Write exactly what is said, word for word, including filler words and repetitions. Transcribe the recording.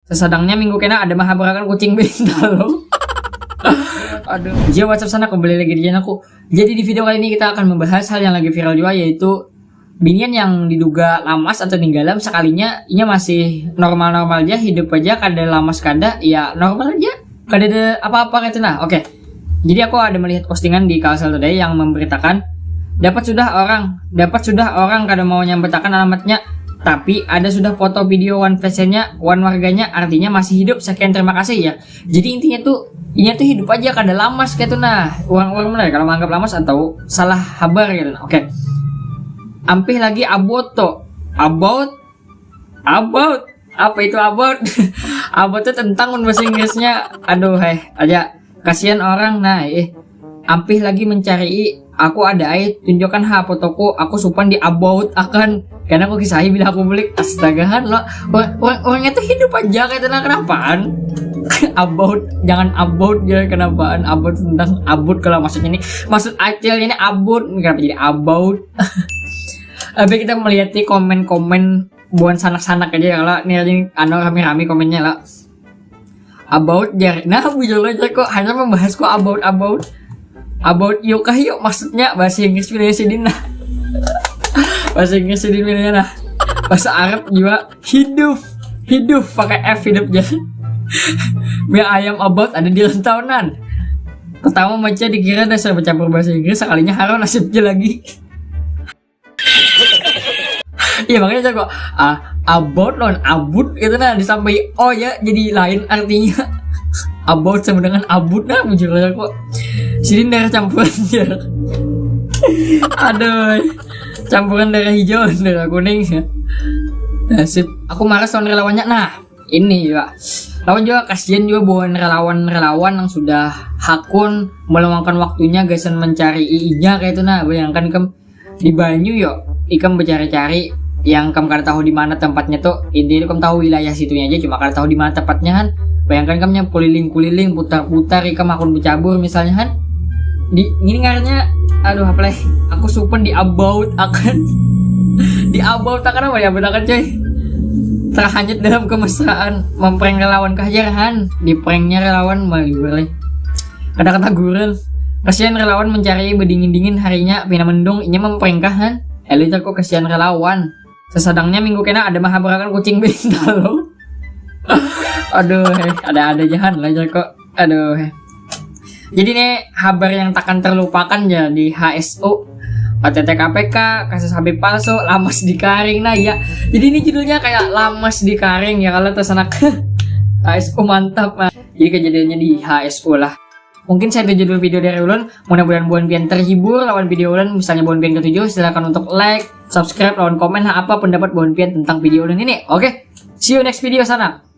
Sesadangnya minggu kena ada mahabarakan kucing bintalo. Aduh. Jia, what's up sana, kembali lagi di channel aku. Jadi di video kali ini kita akan membahas hal yang lagi viral juga, yaitu binian yang diduga lamas atau tenggelam, sekalinya inya masih normal-normal aja, hidup aja, kada lamas kada, ya normal aja, kada ada apa-apa gitu nah. Oke. Jadi aku ada melihat postingan di Kalsel Today yang memberitakan dapat sudah orang, dapat sudah orang kada mau nyambetakan alamatnya, tapi ada sudah foto video wan fashionnya, wan warganya, artinya masih hidup, sekian terima kasih ya. Jadi intinya tuh, inya tuh hidup aja, kada lamas kayak tuh nah. Orang-orang mana kalau menganggap lamas atau salah habar gitu nah. Oke. Ampih lagi about tuh. About, about, apa itu about? About tuh tentang mun bahasa Inggrisnya. Aduh, heh, aja. Kasihan orang nah, eh. Ampih lagi mencari, aku ada ai, tunjukkan ha fotoku, aku supan di about akan. Karena aku kisahi bila aku bulik, astagahan lo. Orang, orang, orangnya tuh hidup aja kayak tenang, kenapaan? About, jangan about ya, kenapaan? About tentang abut kalau maksudnya ini, maksud acilnya ini abut, kenapa jadi about? Tapi kita melihat nih komen-komen buan sanak-sanak aja ya, kalau nih ada yang anu rame-rame komennya lah. About jar. Nah, bujur lo jar kok hanya membahas kok about, about. About yuk kah yuk, maksudnya bahasa Inggris pilihnya sidin nah. Bahasa Inggris sidin pilihnya nah. Bahasa Arab juga hidup. Hidup pakai F hidup jar. Mie ayam about ada di rantauan. Pertama maca dikira dasar bercampur bahasa Inggris, sekalinya haro nasibnya lagi. Iya, makanya saya kok, ah, about lawan abut gitu nah, disampai o ya jadi lain artinya. About sama dengan abut nah, bujur aja kok. Sidin darah campuran jar. Aduh, campuran darah hijau, darah kuning. Nasib. Aku marah lawan relawannya nah. Ini juga lawan juga, kasihan juga buhan relawan-relawan yang sudah hakun meluangkan waktunya gasan mencari iinya kayak itu nah. Bayangkan kam di banyu yo, ikam bercari-cari yang kam kada tahu di mana tempatnya tuh. Intinya kam tahu wilayah situnya aja, cuma kada tahu di mana tempatnya kan. Bayangkan kamnya kuliling-kuliling, putar-putar, ikam hakun bercabur misalnya kan. Di ini ngarannya, aduh apa leh, aku supan di about akan. Di about akan apa ya, about akan coy. Terhanyut dalam kemesraan, memprank relawan kah jar han. Di pranknya relawan maliwir leh. Kada ketaguran. Kasihan relawan mencari bedingin-dingin harinya, pina mendung inya memprank kah han. Elit aku kasihan relawan. Sesadangnya minggu kena ada mahabarakan kucing bintalo. Aduh, heh, ada-ada aja han lah jar kok. Aduh, heh. Jadi nih habar yang takkan terlupakan ya di H S U. O T T K P K, kasus Habib palsu, lamas di karing nah ya. Jadi ini judulnya kayak lamas di karing ya kalau tersenak. H S U mantap nah. Jadi kejadiannya di H S U lah. Mungkin saya itu judul video dari ulun. Mudah-mudahan buhan pian terhibur lawan video ulun. Misalnya buhan pian ketujuh, silakan untuk like, subscribe, lawan komen apa pendapat buhan pian tentang video ulun ini. Oke, see you next video sana.